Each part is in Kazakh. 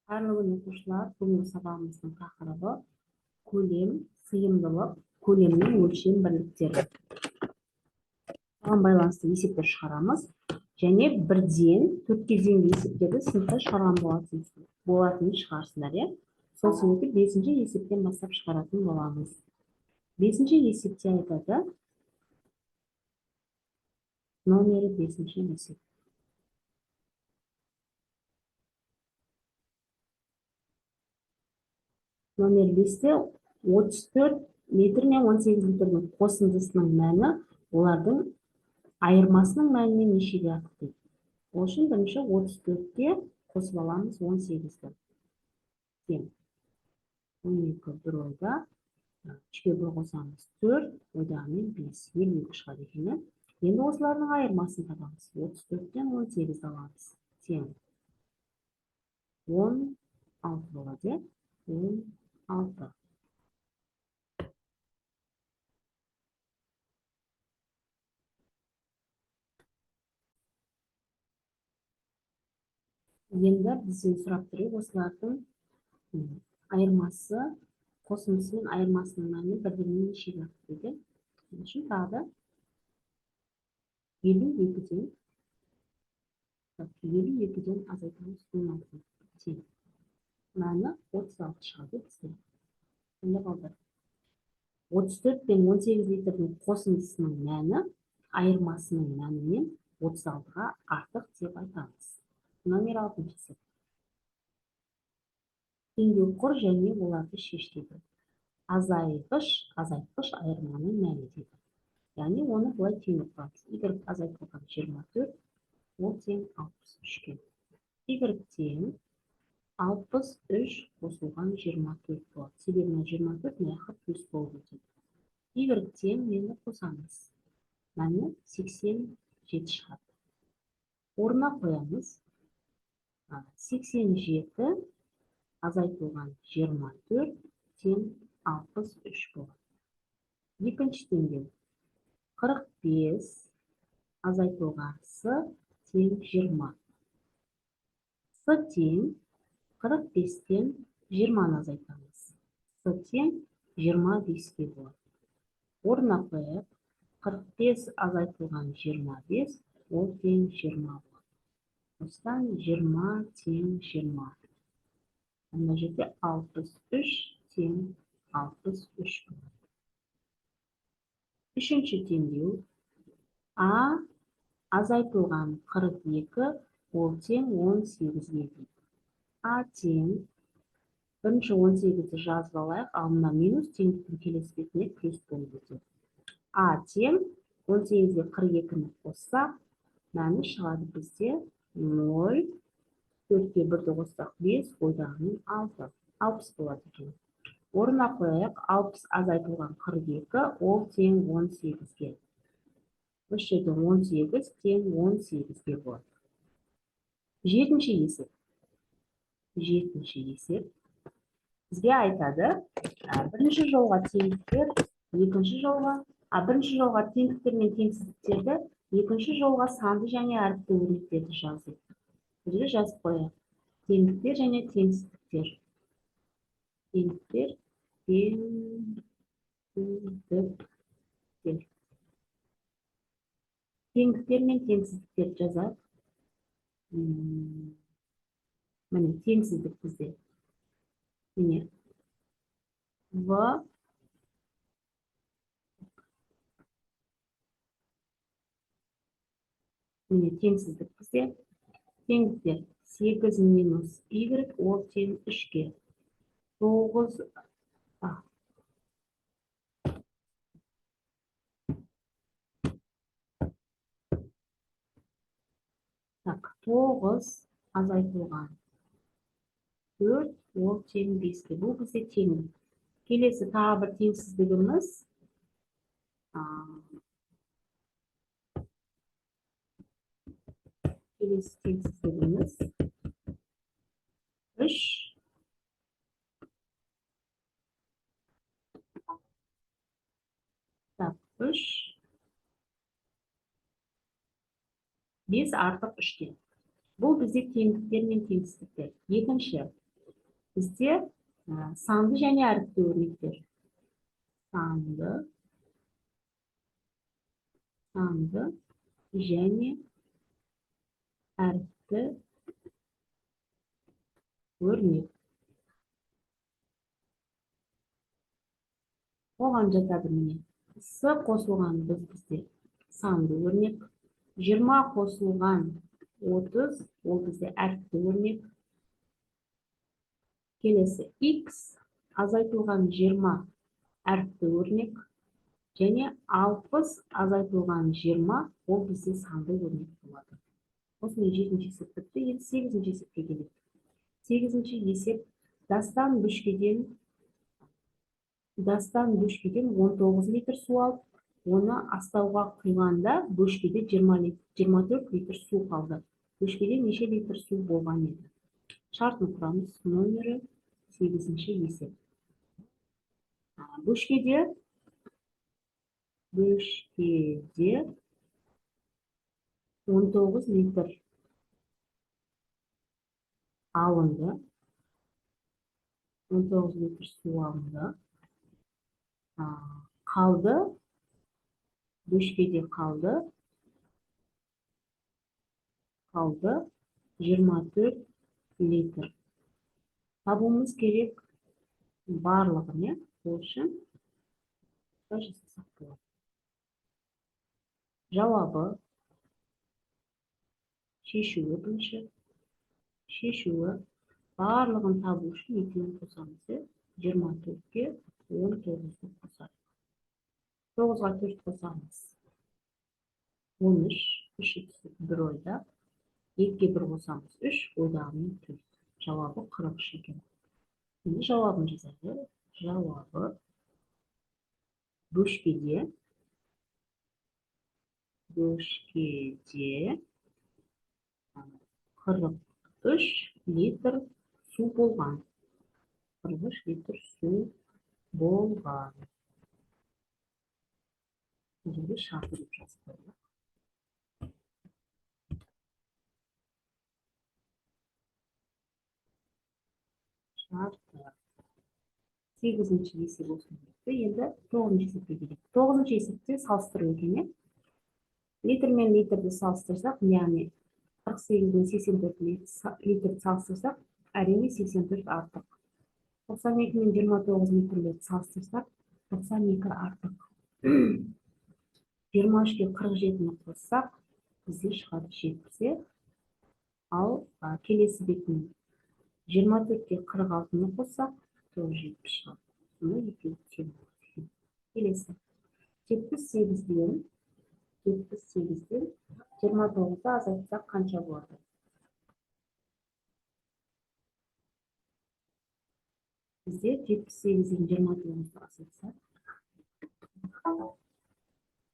Қайырлы күн, оқушылар! Бүгінгі сабағымыздың тақырыбы: көлем, сыйымдылық, көлемнің өлшем бірліктері. Соған байланысты есептер шығарамыз және бірден төртке дейінгі есептерді сыныпта шығарған болатын шығарсыңдар, иә? Сол себепті бесінші есептен бастап шығаратын боламыз. Бесінші есепте айтады, номері бесінші есеп. Номер 5-те 34 литр мен 18 литрдің қосындысының мәні олардың айырмасының мәнінен нешеге артық дейді. Ол үшін бірінші 34-ке қосып аламыз 18-ді. Тең. 12 бір ойда, 3-ке 1 қосамыз 4, ойдағымен 5, 52 шығады екен. Енді осылардың айырмасын табамыз. 34-тен 18-ді аламыз. Тең. 16 болады, 16. Енді бізден сұрап тұр, осылардың айырмасы, қосындысы мен айырмасының мәні бір-бірінен нешеге артық дейді. Сол үшін тағы да 52-ден азайтамыз 16, тең. Мәні 36 шығады бізде. Сонда, балдар, 34 пен 18 литрдің қосындысының мәні айырмасының мәнінен 36-ға артық деп айтамыз. Номер алтыншы есеп. Теңдеу құр және оларды шеш дейді. Азайғыш, азайтқыш айырманың мәні дейді. Яғни оны былай теңдеу құрамыз. Y азайтылған 24, ол тең 63-ке. Y тең 63 қосылған 24 болады. Себебі мына 24 мына жаққа плюс болып өтеді. Y тең енді қосамыз. Мәні 87 шығады. Орнына қоямыз. 87 азайтылған 24 тең 63 болады. Екінші теңдеу. 45 азайтылған с тең 20. С тең 45-тен 20-ны азайтамыз. С тең 25-ке болады. Орнына қояйық. 45 азайтылған 25, ол тең 20 болады. Осыдан 20 тең 20. Мына жерде 63 тең 63 болады. Үшінші теңдеу. А азайтылған 42, ол тең 18-ге дейді. А тең, бірінші 18-ді жазып алайық, ал мына минус теңдіктің келесі бетіне плюс болып өтеді. А тең 18-ге 42-ні қоссақ, мәні шығады бізде 0, 4-ке 1-ді қоссақ 5, ойдағымен 6, 60 болады екен. Орнына қояйық, 60 азайтылған 42, ол тең 18-ге. Осы жерде 18 тең 18-ге болады. Жетінші есеп. Жетінші есеп бізге айтады, бірінші жолға теңдіктер, екінші жолға, бірінші жолға теңдіктер мен теңсіздіктерді, екінші жолға санды және әріпті өрнектерді жаз дейді. Бұл жерде жазып қояйық. Теңдіктер және теңсіздіктер. Теңдіктер, теңсіздіктер. Теңдіктер мен теңсіздіктерді жазайық. Міне, теңсіздік бізде. Міне, В міне, теңсіздік бізде. Теңдіктер 8 минус Y, ол тең 3-ке. 9, так, 9 азайтылған 4, ол тең 5-ке. Бұл бізде теңдік. Келесі тағы бір теңсіздігіміз. Келесі теңсіздігіміз 3 так, 3 5 артық 3-тен. Бұл бізде теңдіктер мен теңсіздіктер. Екінші Бізде санды және әріпті өрнектер. Санды және әріпті өрнек. Оған жатады міне. С қосылған бізде санды өрнек. 20 қосылған 30, ол бізде әріпті өрнек. Келесі X азайтылған 20 әріпті өрнек. Және 60 азайтылған 20, ол бізде санды өрнек болады. Осымен жетінші есеп бітті. Енді сегізінші есепке келейік. Сегізінші есеп Дастан бөшкеден 19 литр су алып, оны астауға құйғанда бөшкеде 24 литр су қалды. Бөшкеде неше литр су болған еді? Шартын құрамыз, номері сегізінші есеп. Бөшкеде 19 литр алынды. 19 литр су алынды. Қалды, бөшкеде қалды 24 литр. Табуымыз керек барлығын, иә? Ол үшін жасасақ болады. Жауабы, шешуі бірінші, шешуі барлығын табу үшін екеуін қосамыз, иә? 24-ке 19-ды қосайық. 9-ға 4 қосамыз. 13, үш түсіп бір ойда. 2-ге 1 қосамыз, 3, ойдағымен 4. Жауабы 43 екен. Енді жауабын жазайық. Жауабы бөшкеде 43 литр су болған. 43 литр су болған. Бұл жерге шарты деп жазып қояйық. Шарты. Сегізінші есеп осымен бітті. Енді тоғызыншы есепке келейік. Тоғызыншы есепте салыстыру екен, иә? Литр мен литрді салыстырсақ, яғни 48 бен 84 литрді салыстырсақ, әрине 84 артық. 92 мен 29 литрлерді салыстырсақ, 92 артық. 23-ке 47-ні қоссақ, бізде шығады 70, иә? Ал келесі бетін 24-ке 46-ны қоссақ, тоже 70 шығады. Сонда екеуі тең болады. Келесі. 78-ден 29-ды азайтсақ қанша болады? Бізде 78-ден 29-ды азайтсақ,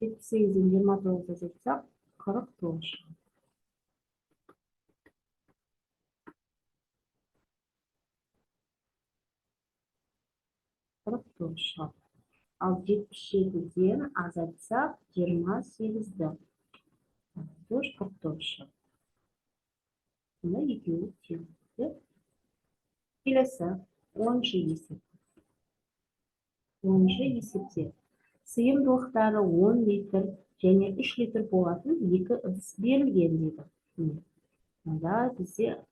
78-ден 29-ды азайтсақ, 49 шығады. 49 шығады. Ал 77-ден азайтсақ 28-ді. Тоже 49 шығады. Сонда екеуі тең. Келесі 10-шы есеп. 10-шы есепте сыйымдылықтары 10 литр және 3 литр болатын екі ыдыс берілген дейді. Онда бізде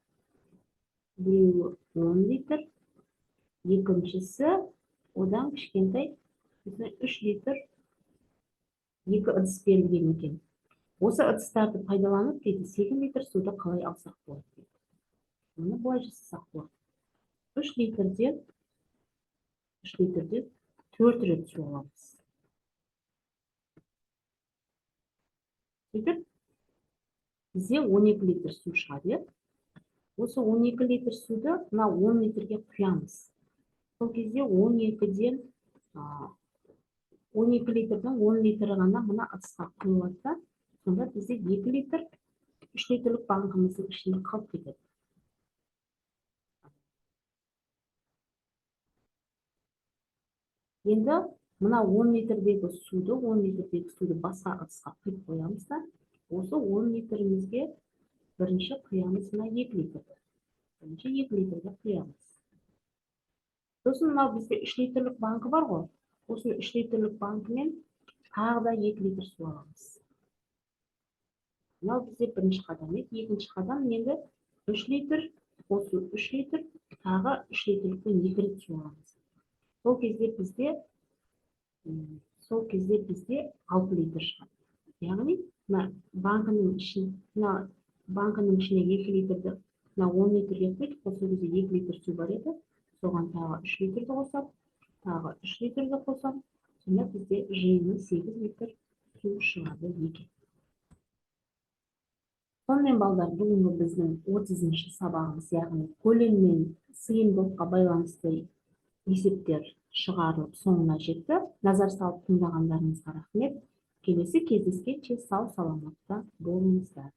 біреуі 10 литр, екіншісі одан кішкентай, 3 литр екі ыдыс берілген екен. Осы ыдыстарды пайдаланып дейді 8 литр суды қалай алсақ болады дейді. Оны былай жасасақ болады. 3 литрден 4 рет су аламыз. Сөйтіп бізде 12 литр су шығады, иә? Осы 12 литр суды мына 10 литрге құямыз. Сол кезде 12 литрдің 10 литрі ғана мына ыдысқа құйылады да, сонда бізде 2 литр 3 литрлік банкіміздің ішінде қалып кетеді. Енді мына 10 литрдегі суды, 10 литрдегі суды басқа ыдысқа құйып қоямыз да, осы 10 литрімізге бірінші құямыз мына 2 литрді. Бірінші 2 литрді құямыз. Сосын мынау бізде 3 литрлік банкі бар ғой, осы 3 литрлік банкімен тағы да 2 литр су аламыз. Мынау бізде бірінші қадам еді. Екінші қадам енді 3 литр қосу 3 литр, тағы 3 литрлікпен екі рет су аламыз. Сол кезде бізде 6 литр шығады. Яғни мына банкінің ішіне 2 литрді, мына 10 литрге құйдық қой, сол кезде 2 литр су бар еді, соған тағы 3 литрді қосамын, тағы 3 литрді қосамын. Сонда бізде жиыны 8 литр су шығады екен. Сонымен, балдар, бүгінгі біздің 30-сабағымыз, яғни көлем мен сыйымдылыққа байланысты есептер шығарылып, соңына жетті. Назар салып тыңдағандарыңызға рахмет. Келесі кездескенше сау саламатта болыңыздар.